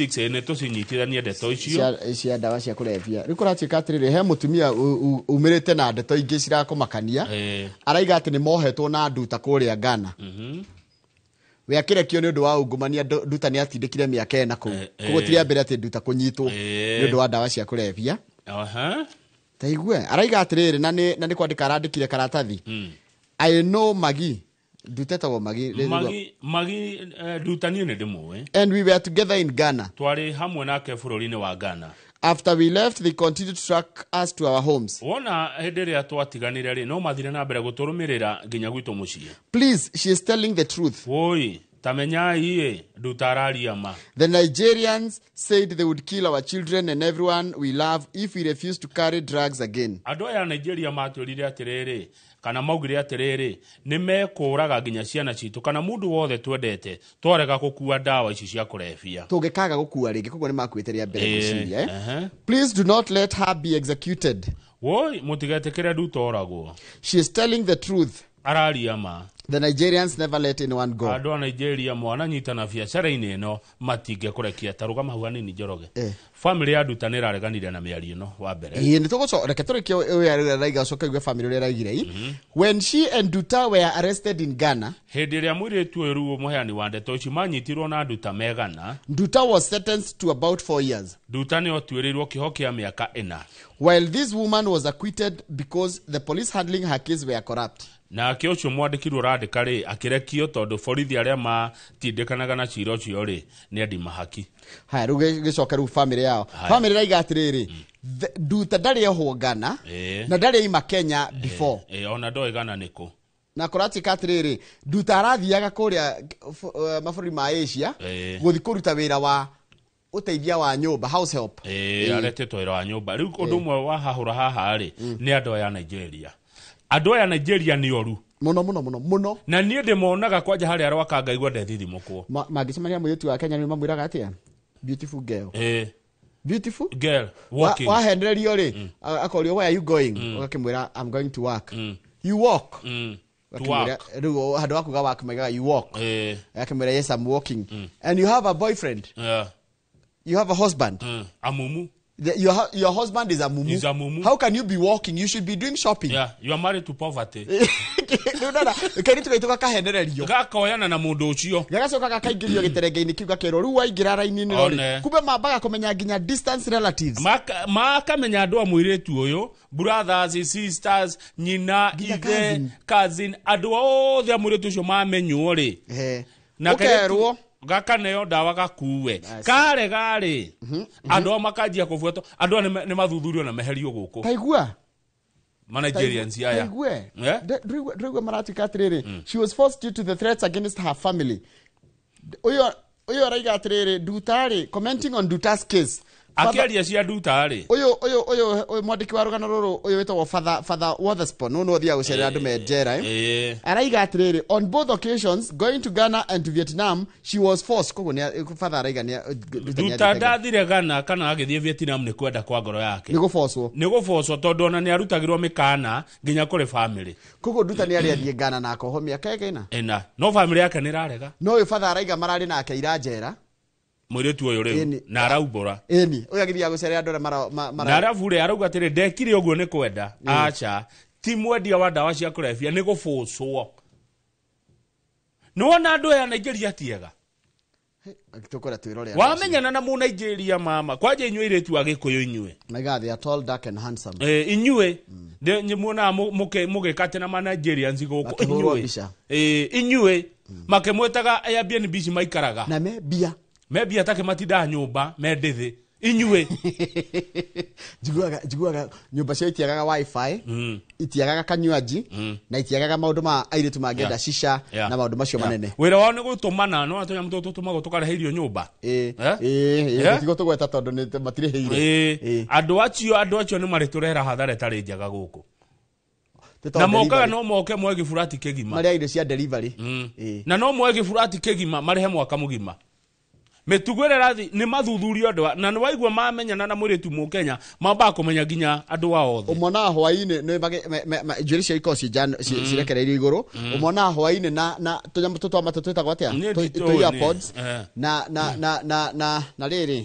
6 nĩ tũcinyitithanie ndeto icio cia ndawa cia kũrebia. Rĩu kũratuĩka atĩrĩrĩ, he mũtumia umĩrĩte na ndeto ingĩ cirakũmakania. Araiga atĩ nĩ mohetwo na Nduta kũrĩa Ghana. We akĩrekio nĩ ũndũ wa ungumania. Nduta nĩ atindĩkire mĩaka 4 kũu. Koguo ti rĩa mbere atĩ Nduta kũnyitwo nĩ ũndũ wa ndawa cia kũrebia. Ta igue, araiga atĩrĩrĩ, na nĩ kwandĩka arandĩkire karatathi. "I know Magi." Nduta etagwo Magi. Magi, Nduta niĩ nĩ ndĩmũĩ. "And we were together in Ghana." Twarĩ hamwe nake bũrũri-inĩ wa Ghana. "After we left, they continued to track us to our homes." Wona hĩndĩ ĩrĩa twatiganire rĩ, no mathire na mbere gũtũrũmĩrĩra nginya gwitũ mũciĩ. "Please, she is telling the truth." Woi, tamenyai ĩ, Nduta araria ma. "The Nigerians said they would kill our children and everyone we love if we refuse to carry drugs again." Andũ aya a Nigeria matwĩrire atĩrĩrĩ, kana maugire atĩrĩrĩ, nĩ mekũraga nginya ciana citũ kana mũndũ wothe twendete twarega gũkua ndawa ici cia kũrebia. Tũngĩkaga gũkua rĩngĩ, koguo nĩ makuĩte rĩa mbere, ngwĩciria, eh? Ehe. "Please do not let her be executed." Woi, mũtigetĩkĩre Nduta oragwo. "She is telling the truth." Araria ma. "The Nigerians never let anyone go." Andũ a Nigeria mwananyitana biacara-inĩ ĩno matingĩkũrekia. Ta rũgama hau hanini, Njoroge. Family ya Nduta nĩ ĩrareganire na mĩario ĩno wa mbere. Ĩĩ, nĩ tũgũco reke tũrĩkie ũrĩa rĩu araiga, ũcoke ũigue family ũrĩa araigire i. When she and Nduta were arrested in Ghana, Hĩndĩ ĩrĩa mũirĩtu ũyũ rĩu mũheani wa ndeto ici manyitirwo na Nduta megana, Nduta was sentenced to about 4 years. Nduta nĩ otuĩrĩirwo kĩoho kĩa mĩaka 4. While this woman was acquitted because the police handling her case were corrupt. Nake ũcio mwandĩkirwo ũrandĩka rĩ akĩrekio tondũ borithi arĩa matindĩkanaga na cira ũcio rĩ nĩ endi mahaki. Haya, rĩu gĩcoke rĩu family yao. Haya. Family raiga atĩrĩrĩ, Nduta ndarĩ ohwo Ghana na ndarĩ aima Kenya before. Ona ndoĩ Ghana nĩkũ. Na kũratuĩka atĩrĩrĩ, Nduta arathiaga kũrĩa mabũrũri ma Asia gũthiĩ kũruta wĩra wa ũteithia wa nyũmba, house help. Aretĩtwo wĩra wa nyũmba. Rĩu ũndũ ũmwe wa hahũra haha rĩ nĩ andũ aya a Nigeria. Andũ aya a Nigeria nĩ oru. Mũno mũno mũno mũno. Na niĩ ndĩmonaga kwanja harĩa rwaka ngaigua ndethithimũkwo. Mangĩcemania mũirĩtu wa Kenya nĩ mamwĩraga atĩa? "Beautiful girl." "Beautiful Beautiful girl walking." Wahenererio rĩ, akorio, "Where are you going?" Ũgakĩmwĩra, "I'm going to work." "You walk?" To Ũgakĩmwĩra- work. Rĩu handũ wa kuga work maigaga "you walk". Agakĩmwĩra, "Yes, I'm walking." "And you have a boyfriend?" "You have a husband?" Amumu. Your husband is a mumu. Is a mumu. How can you be walking? You should be doing shopping." Yeah, you are married to poverty. Rĩu ndona kairĩtu gaitũ gakahenererio. Gakoyana na mũndũ ũcio. Gagacoka gakaingĩrio gĩterenge-inĩ kĩu, gakerwo rĩu waingĩra raini-inĩ rĩ. One. Kumbe mambaga kũmenya nginya distance relatives. Makamenya andũ a mũirĩtu ũyũ, brothers, sisters, nyina, Nginya ithe, cousin. Cousin, andũ othe a mũirĩtu ũcio mamenywo rĩ, na Ũkerwo. kairĩtu gakaneo ndawa gakue karega rĩ, andũ ao makanjia kũbuatwo. Andũ aya nĩ mathuthurio na meherio gũkũ. Taigua. Ma Nigerians aya. Taigue. Eh? Ndũraigua maratuĩka atĩrĩrĩ, "She was forced due to the threats against her family." Ũyũ araiga atĩrĩrĩ, Nduta rĩ, commenting on Nduta's case, Akĩaria cia Nduta rĩ, ũyũ mwandĩki wa rũgano rũrũ, ũyũ wĩtagwo Father Wotherspoon, ũyũ nĩwe ũthiaga gũcerera andũ me njera, eh? Araiga atĩrĩrĩ, "On both occasions, going to Ghana and to Vietnam, she was forced." Koguo Father araiga Nduta nĩ Nduta athiĩte Ghana. Ndathire Ghana kana agĩthiĩ Vietnam nĩ kwenda kwa ngoro yake. Nĩ gũbocwo. Nĩ gũbocwo, tondũ ona nĩ arutagĩrwo mĩkana nginya kũrĩ family. Koguo Nduta nĩ arĩ athiĩ Ghana na akohwo mĩaka ĩgana. Ĩna, no family yake nĩ ĩrarega. No ũyũ Father araiga mararĩ nake ira njera. Mũirĩtu ũyũ rĩu na araumbũra. Ĩni, ũyũ agĩthiaga gũcerera andũ arĩa Na arabu rĩ arauga atĩrĩ, ndekire ũguo nĩ kwenda, aca ti mwendia wa ndawa cia kũrebia, nĩ gũbũcwo. Nĩ wona andũ aya Nigeria tiega. Tũkwenda twĩrore andũ acio. Wamenyana na mũ Nigeria mama, kwanja inyuĩ airĩtu a Gĩkũyũ inyuĩ. Maigaga they are tall, dark and handsome. Inyuĩ muonaga mũgĩkate na ma Nigerians gũkũ Makĩhũrwo inyuĩ. mbica. Inyuĩ makĩmwĩtaga Airbnb ici maikaraga. Na me mbia. Me mbia take, matindaga nyũmba me ndĩthĩ inyuĩ. Njiguaga nyũmba ciao itiagaga WiFi, itiagaga kanywaji, na itiagaga maũndũ ma airĩtu mangĩenda, shisha na maũndũ macio manene. Wĩra wao nĩ gũtũmana, no tũnyamũ tũtũ tũtũmagwo tũkarehe irio nyũmba. Eh? Ĩĩ, tũtigwo tũgweta tondũ matirĩhĩire. Andũ acio nĩ marĩtũrehera hathara ĩtarĩ njega gũkũ. Tĩtondũ Na mokaga delivery. No moke moe gĩburati kĩgima. Marĩa irio cia delivery. Na no moe gĩburati kĩgima marĩhe mwaka mũgima. Mĩtugo ĩrĩa ĩrathiĩ nĩ mathuthurio andũ na nĩ waigua mamenyana na mũirĩtu mũkenya, mambaga kũmenya nginya andũ ao othe. Ũmonaga hwaĩ-inĩ nĩ njuĩrĩ cia ikoragwo cirekereirio igũrũ. Ũmonaga hwaĩ-inĩ na tũnyamũ tũtũ twa matũ twĩtagwo atĩa? Niĩ nditũĩ Tũ niĩ. earpods. Na rĩrĩ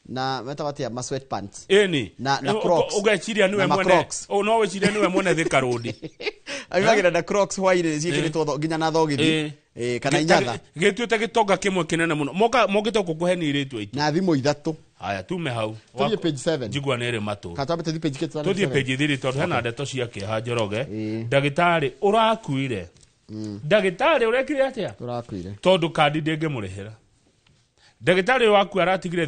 na metagwo atĩa, ma sweatpants. Ĩni. Na Crocs. Ũgeciria nĩwe Na ma mwene. Crocs. No wĩcirie nĩwe mwene Thika Road. Aimagĩra na Crocs hwaĩ-inĩ ciĩkĩrĩtwo nginya na thogithi. Kana inyatha. Gĩtuĩte gĩtonga kĩmwe kĩnene mũno moka mokĩte gũkũ kũhenia irĩtu aitũ. Na thimũ ithatũ. Haya, tume hau. Tũthiĩ page 7. Njigua nĩ ĩrĩ matũ. Kana twambe tũthiĩ page kĩ? Tũthiĩ page 3 tondũ hena ndeto cia kĩeha, Njoroge. Ĩĩ. Ndagĩtarĩ ũrakuire, ndagĩtarĩ ũrekire atĩa? Tũrakuire. Tondũ kandi ndĩngĩmũrĩhĩra. Ndagĩtarĩ ũyũ waku aratigire.